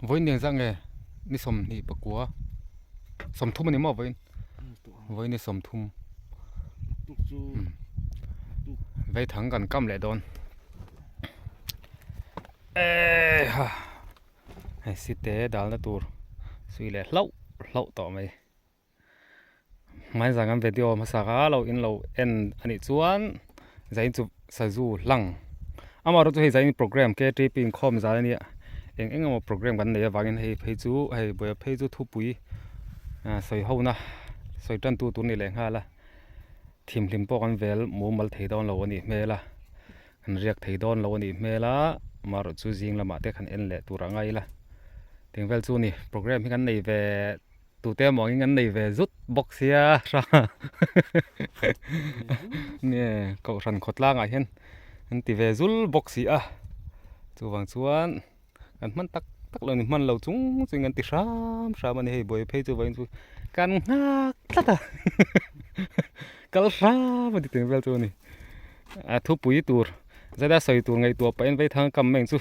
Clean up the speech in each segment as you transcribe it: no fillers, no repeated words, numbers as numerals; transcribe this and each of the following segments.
Vawiin ni engzah nge ni 20 pakua 30 a ni maw vawiin vawiin ni 30 Veithang kan kam leh dawn eha hei site dalna tur sui leh hlauh hlauh tawh mai. Hmaizang an video hmasa kha lo in lo en a nih chuan zain chu sazu hlang amaherawhchu hei zain program ktp inkhawm zan a nia eng eng emaw program kan nei avangin hei phei chu hei buai phei chu thupui ah sawi ho na sawi tan tu tur a ni leh nghal a thimhlim pawh kan vel mumal thei dawn lo a nih hmel a kan riak thei dawn lo a nih hmel a amaherawhchu zing lamah te kan en leh tur a ngai la teng vel chu a ni program hi kan nei ve. Tute emaw angin an nei ve zut bawk sia hrang nge kohhran khawtlangah hian an ti ve zul bawk si a chuvang chuan kan hman tak tak lo ni hman lo chung chung an ti hram hram a ni hei buai phei chu vawiin chu kan nghak tlat a kal hram a ti teng vel chu a ni a thupui tur zeta sawi tur ngaihtuah pahin vaithang kam mai ang chu.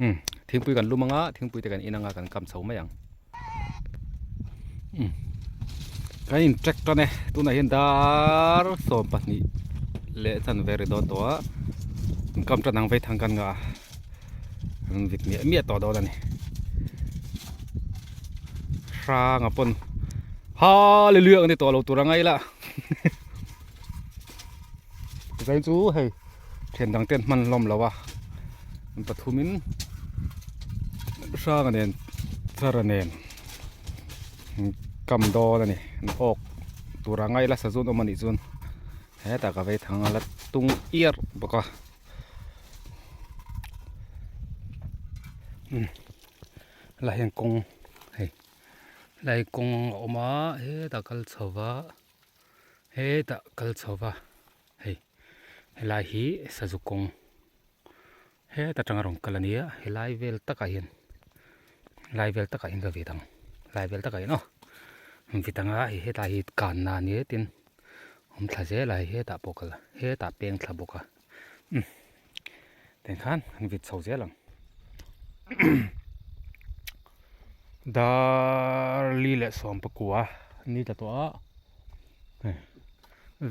Umm thingpui kan lum anga thingpui te kan in anga kan kam chho mai ang umm kan in track tan e tunah hian dar 12 leh chan ve ri dawn tawh a an kam tan ang vei thang kan ngah a an vit miah miah tawh dawn a ni hranga pawn hallelujah ang ti tawh lo tur a ngaih lah Zain chu hei thian dang ten hman hlawm lo a an pathum in hranga nen chara nen kam dawn a ni an awk tur a ngaila sazun awm a nih chuan hetah ka vei thang a la tung iar bawk a la hian kawng hei lai kawng a awm a hetah kal chho va. Hetah kal chho va hei helai hi sazu kawng heta tanga rawn kal a nia helai vel takah hian helai vel takah hian ka vit ang helai vel takah hian aw vit anga hei hetlai hi kanna a nia tin awm thla zel a hei hetah pawh kal a hetah peng thla bawk a umm tiang khan an vit chho zel ang dar li leh 19 ni ta tawh a hei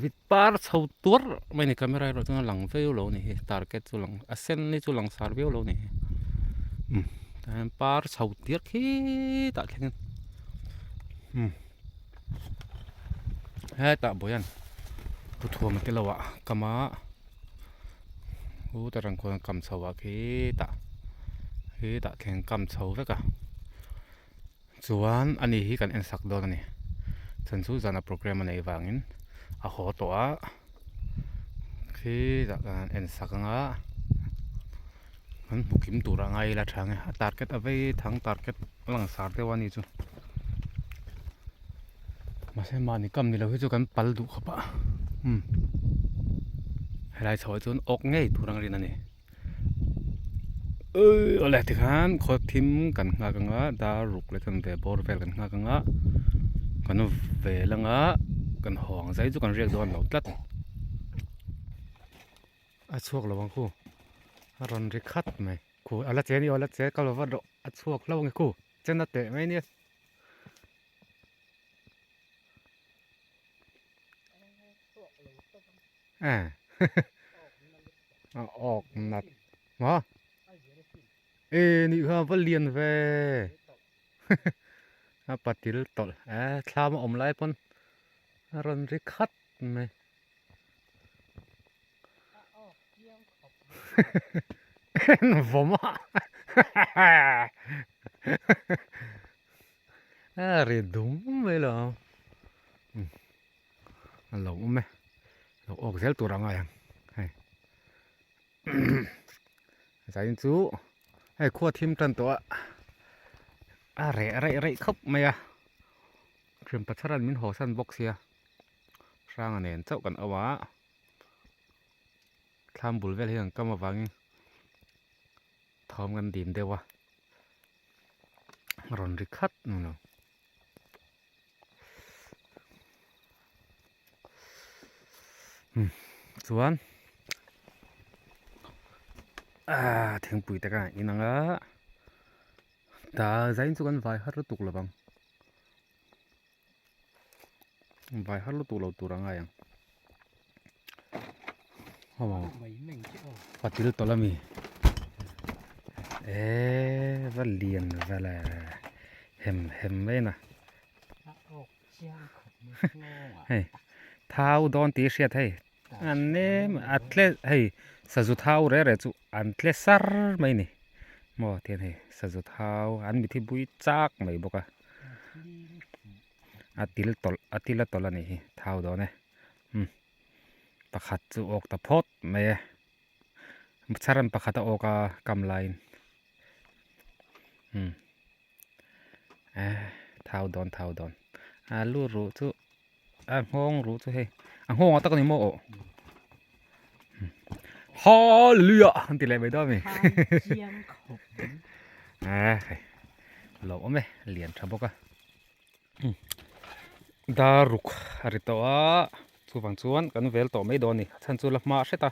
vit par chho tuar mai a ni camera erawh chuan a lang viau lo a ni hi target chu lang a sen hi chu lang sar viau lo a ni hi umm tah hian par chho tir khitah thleng in umm hetah bawian thuthuam a ti lo ah kam a. Hu tarang khuan kam chho ah khitah khitah thleng kam chho vek a chuan ani hi kan en sak dawn a ni chhan chu zana program a neih vangin a haw tawh a khitah kan en sak anga kan hmu kim tur a ngai ila tha ang e a target a vei thang target a langsar deuh a ni chu mahse mahni kam ni lo hi chu kan pal duh khawp a umm helai chhoh ah chuan awk ngei tur ang rin a ni awii awle tikhan khaw thim kan nghak anga dar ruk leh chuan ve bawr vel kan nghak anga kan vel anga kan haw ang zai chu kan riak dawn lo tlat a chhuak lo ang khu a rawn ri khat mai khu a la che a ni aw a la che ka lo va rawh a chhuak hlauh ang e khu chen a teh mai nia. À awk nat maw e nih kha va lian ve a patil tawlh e thlam a awm lai pawn a rawn ri khat mai vawm a A ri dum mai lo a lo awm e lo awk zel tur a ngai ang hei zain chu hei khua thim tan tawh a a reh raih raih khawp mai a hrim pathar an min haw san bawk sia hranga nen chauh kan awm a thlam bul vel hi an kam avangin thawm kan dim deuh a. rawn ri khat ni lo umm chuan ahh thingpui te kha in ang a. Ta zain chu kan vai har lutuk lovang. Vai har lutuk lo tur a ngai ang. Patil tawlh ami eee va lian va le hem hem mai a na hei thau dawn tih a hriat hei an nem a tle hei sazu thau re re chu an tle sar mai a ni maw tihian hei sazu thau an mithi bui chak mai bawk a a til tawlh a til a tawlh a nih hi thau dawn e umm pakhat chu awk ta phawt mai e chharan pakhat a awk a kam laiin umm eh thau dawn thau dawn a lu ruh chu a nghawng ruh chu hei a nghawng ah tak a ni maw aw hallelujah an ti leh mai dawn a mi eh hei lo awm e lian tha bawk a. Dar ruk a ri tawh a, chuvang chuan kan vel tawh mai dawn a ni. A chhan chu la hma hret a,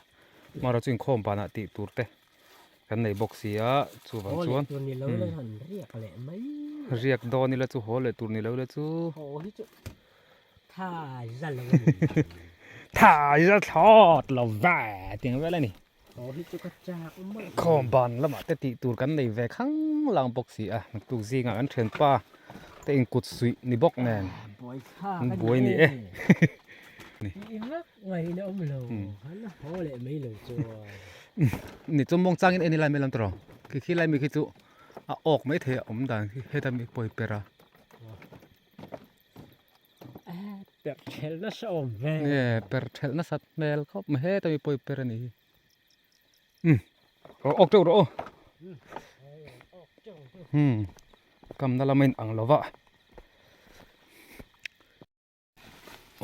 hmara chu inkhawm banah tih tur te kan nei bawk si a, chuvang chuan riak dawn ila chu haw leh tur ni lo ila chu tha za thlawt lo ve tih ang vel a ni. Khawm ban lamah te tih tur kan nei ve khang lang bawk si a, naktuk zingah kan thianpa te inkut suih ni bawk nen an buai ni e. Ni chu mawng changin en ila mai lam tawh khi khi lai mi khi chu a awk mai thei a awm dan khi heta mi pawi per a. Per thelh nasa awm ve. Nge per thelh nasat hmel khawp mai heta mi pawi per a nih hi. Umm rawh awk teuh rawh aw. Umm kamna lama in ang lova.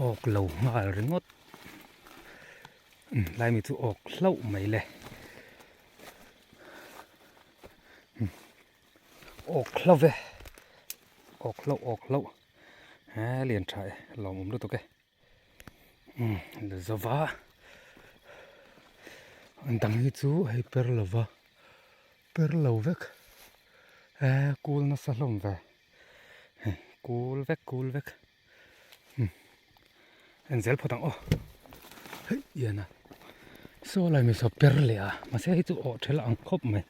Awk lo nghal ringawt. Umm lai mi chu awk hlauh mai le. Umm awk hlauh ve. Awk hlauh awk hlauh. He lian tha e lawmawm lutuk e umm la zova an dang hi chu hei per lova per lo vek he kul nasa hlawm ve hei kul vek kul vek umm en zel phawt ang aw hei ian a saw lai mi saw per leh a mahse hei chu awh thelh ang khawp mai.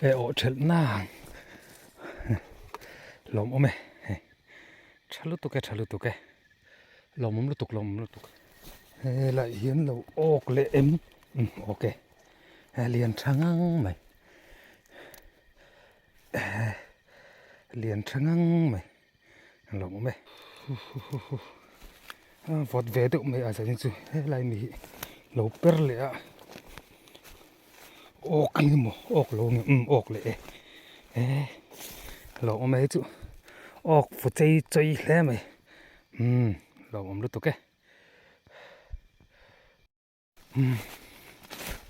Eh awh thelh nang lawmawm e hei tha lutuk e tha lutuk e lawmawm lutuk lawmawm lutuk helai hian lo awk leh em umm awk e he lian tha ngang mai eh lian tha ngang mai lawmawm e a vawt ve deuh mai a zanin chu helai mi hi lo per leh a awk ang emaw awk lo ang em awk leh e eh lawmawm e chu awk fu chei chawi hle mai umm lawmawm lutuk e.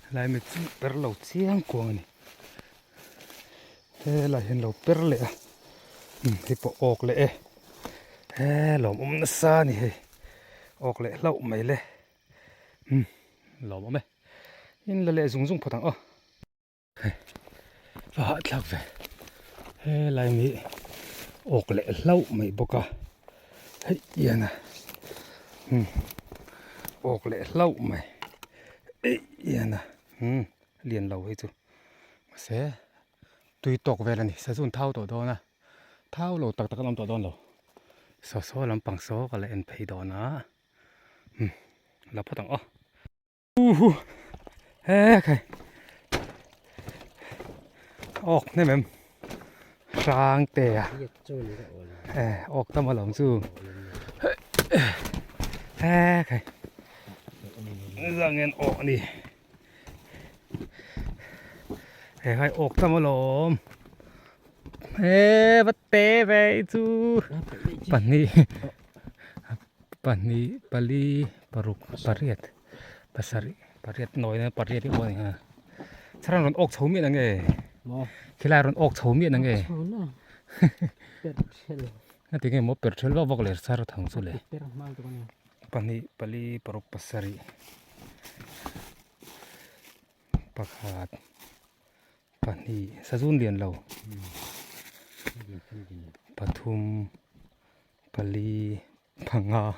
Helai mi chu per lo chiang kuang a ni helai hian lo per leh a hei pawh awk leh e he lawmawm nasa a ni hei awk leh hlauh mai le lawmawm e in la leh zung zung phawt ang aw. Va hahthlak ve helai mi awk leh hlauh mai bawk a hei hian a umm awk leh hlauh mai eih hian a umm lian lo hei chu mahse tui tawk vel a ni sazun thau tawh dawn a thau lo tak tak an awm tawh dawn lo saw saw lampang saw ka la en phei dawn a umm la phawt ang aw. Uhu he khai awk hnem em hrang te a e awk tam alawm chu he khai zangen awk ani he khai awk tam alawm he va te ve chu pahnih pahnih pali paruk pariat pasarih pariat nawi na pariat hi aw ni ha chharan rawn awk chho miah na nge khilai rawn awk chho miah na nge heti nge maw per thel vak vak leh chhar thang chu le pahnih pali paruk pasarih pakhat. Pahnih sazun lian lo pathum pali panga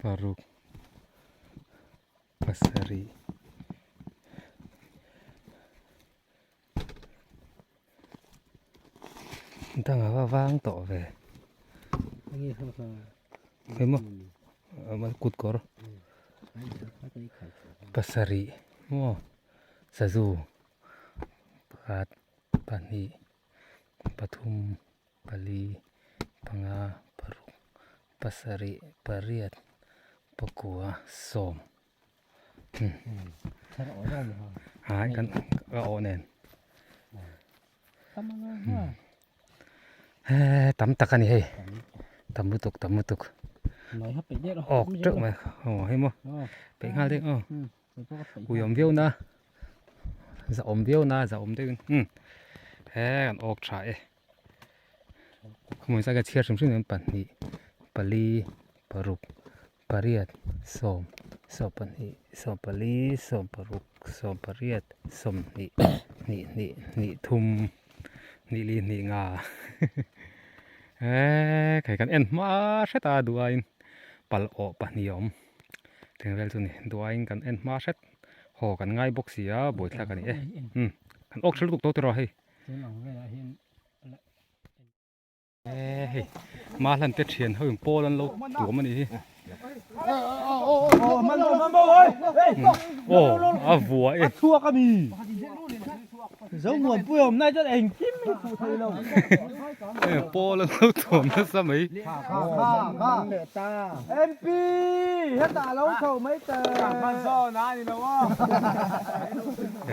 paruk pasarih. Dang a va vang tawh ve emaw kut kawr pasarih maw sazu pakhat pahnih pathum pali panga paruk pasarih pariat pakua sawm. Hai kan ka aw nen he tam tak ani hei tam lutuk tam lutuk awk teuh mai aw hei maw peih nghal deuh aw ui awm viau na za awm viau na za awm deuh in he kan awk tha e khawmawisa ka chhiar hrim hrim pahnih pali paruk pariat sawm sawmpahnih sawmpali sawmparuk sawmpariat sawmhnih hnih hnih hnih thum hnih li hnih nga eee khai kan en hma hret a duh aiin pal awh pahnih a awm teng vel chu ni duh aiin kan en hma hret haw kan ngai bawk si a buaithlak a ni e umm kan awk hrel lutuk tawh tiraw hei. Eee hei Mahlan te thian ho in pawl an lo tuam a nih hi aw a vua e thuak a mi zo muan pui awm nai chuan engkim hi fuh thei lo e pawl an lo tuam nasa mai MP hetah lo chho mai te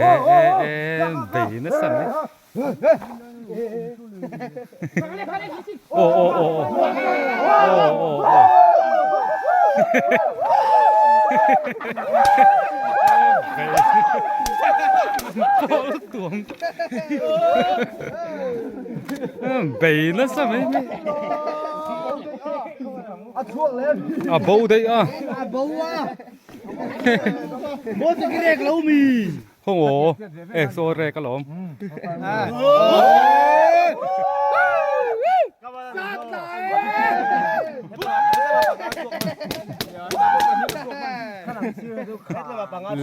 e e e bei nasa mai Aw aw aw aw aw aw aw Pawl tuam bei nasa mai mai a bo daih a a bo a bo chu ki rek lo mi Khaw aw e saw rek alawm.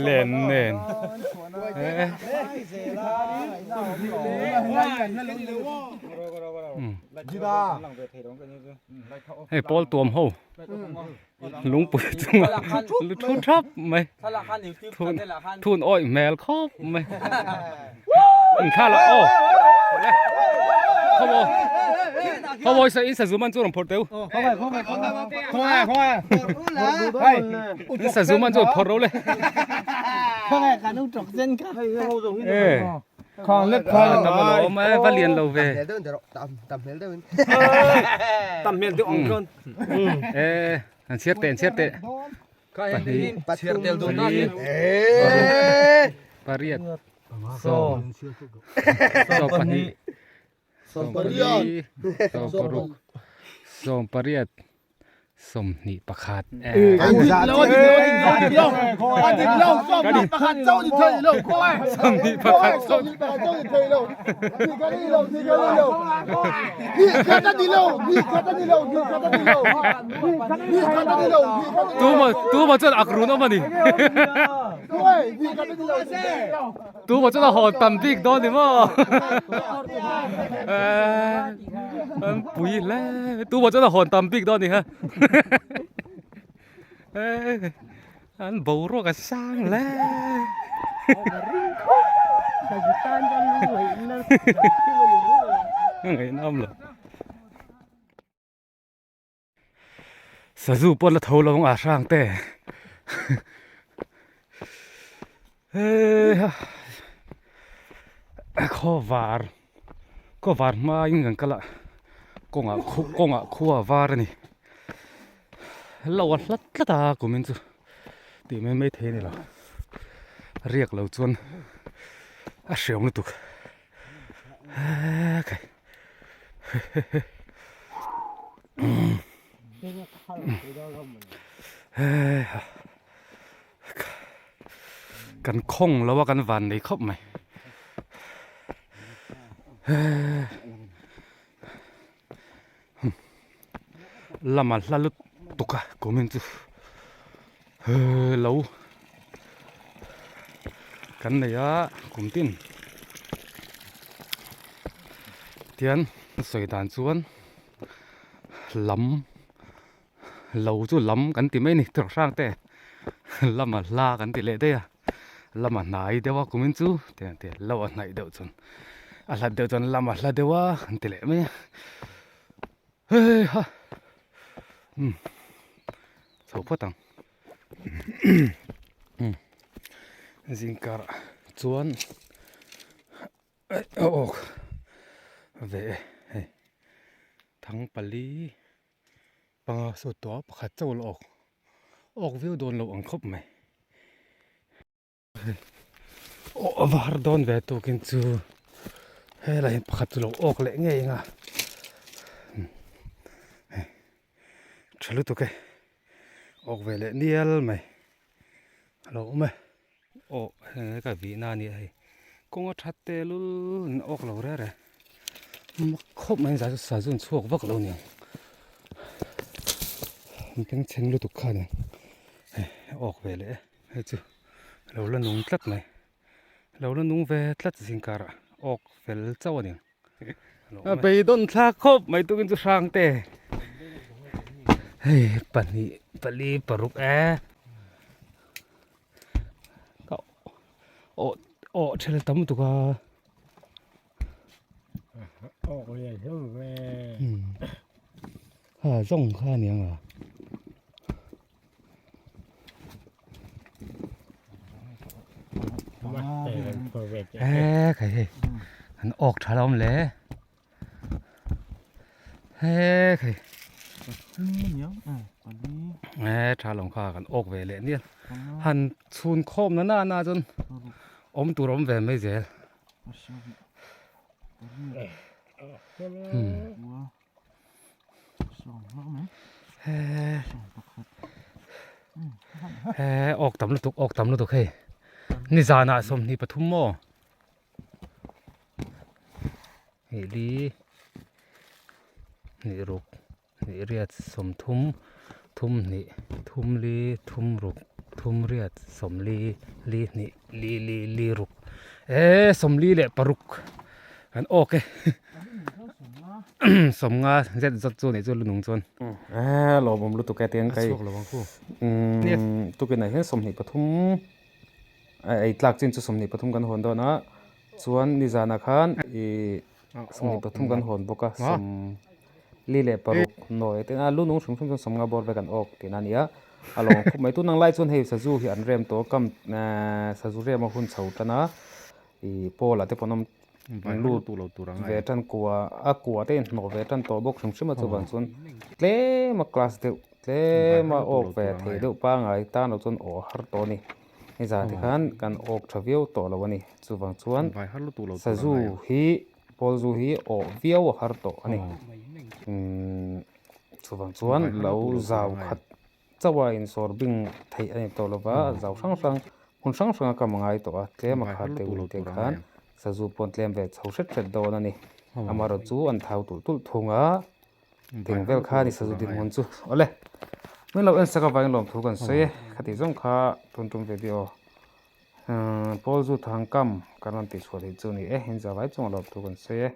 Len nen hei pawl tuam ho. Lungpui chungah lu thu thap mai thun thun awih hmel khawp mai in thla lah aw khaw khaw mawi sa in sazu man chu rawn phawrh teu in sazu man chu rawn phawrh ro le Khang lek kha tam alawm e va lian lo ve tam hmel deuh in tam hmel deuh ang chuan e an chhiar teh an chhiar teh pahnih chhiar tel dawn na pariat sawm sawm pahnih sawm pali sawm paruk sawm pariat Sawmhnih pakhat e. Sawmhnih pakhat Tuma tuma chuan ak run awm a ni. Tuma chuan a hawn tam bik dawn ni maw. An pui hle. Tuma chuan a hawn tam bik dawn ni ha. An boruak a sang hle. Ngaihnawm lo. Sazu pawh la tho lo ang a hrang te heiha khaw var khaw var hma in kan kal a kawngah kawngah khua a var a ni lo a hlat tlat a kumin chu tih mai mai thei a ni lo riak lo chuan a hreawm lutuk hekai. Kan khawng lo a kan van nei khawp mai. Lama hla lutuk a kumin chu lo kan nei a kum tin tian sawi dan chuan lam lo chu lam kan ti mai a ni tawrh hrang te lama hla kan ti leh daih a lama hnai deuh a kumin chu tiang te lo a hnaih deuh chuan a hlat deuh chuan lama hla deuh a an ti leh mai a heiha umm chho phawt ang umm zingkar ah chuan aw ve e hei thang pali. Panga saw tawh a pakhat chauh la awk awk viau dawn lo ang khawp mai aw a var dawn ve tukin chu helai hian pakhat chu lo awk leh ngei ang a hei tha lutuk e awk ve leh nial mai a lo awm e aw heng ka vih na a nia hei kawng a that tehlul in awk lo reh reh mak khawp mai zai chu sazun chhuak vak lo aniang an bengchheng lutuk kha aniang hei awk ve leh e hei chu lo la nung tlat mai lo la nung ve tlat zingkar ah awk fel chauh aniang a beidawn thlak khawp mai tukin chu hrang te hei pahnih pali paruk e. Ka awh awh thel tam tuk a. Awk lian hlawm ve. Ha zawng kha a niang a. He khai hei an awk tha lo awm le. He khai. He tha lo kha kan awk ve leh nia. Han chhun khawm na na na chuan awm tur awm ve mai zel. He awk tam lutuk awk tam lutuk hei nizanah 23 maw hnih li hnih ruk hnih riat 30 thum hnih thum li thum ruk thum riat 40 li hnih li li li ruk eee 46 kan awk e. Sawmnga zet zawt chu nih chu lunung chuan. Eee lawmawm lutuk e tiang kai umm tukin ah hian 23 ei tlak chin chu 23 kan hawn dawn a chuan nizanah khan ih 23 kan hawn bawk a 46 nawi te a lunung hrim hrim chuan 50 bawr vek an awk tihna a ni a a lawm khawp mai tunang lai chuan hei sazu hi an rem tawh a kam eee sazu rem a hun chho tan a ih pawl ah te pawh an awm lut ve tan kua a kua te inhnawh ve tan tawh bawk hrim hrim a chuvang chuan tlem a class deuh tlem a awk ve thei deuh pangai tan loh chuan awh a har tawh a ni hei zan te khan kan awk tha viau tawh lo a ni chuvang chuan sazu hi pawl zu hi awh viau a har tawh a ni umm chuvang chuan lo zau khat Chauh a insawr bing theih a ni tawh lo va, zau hrang hrang hmun hrang hrang a kam a ngai tawh a, tlem a khat deuh in te khan sazu pawh an tlem ve chho hret hret dawn a ni. Amaherawh chu an thau tulh tulh thung a, ding vel kha a ni sazu dinhmun chu. Awle, min lo en sak avangin lawmthu kan sawi e, khati zawng kha tun tum video Pawl zu thang kam kan rawn tihchhuah theih chu a ni e, in zavai chungah lawmthu kan sawi e.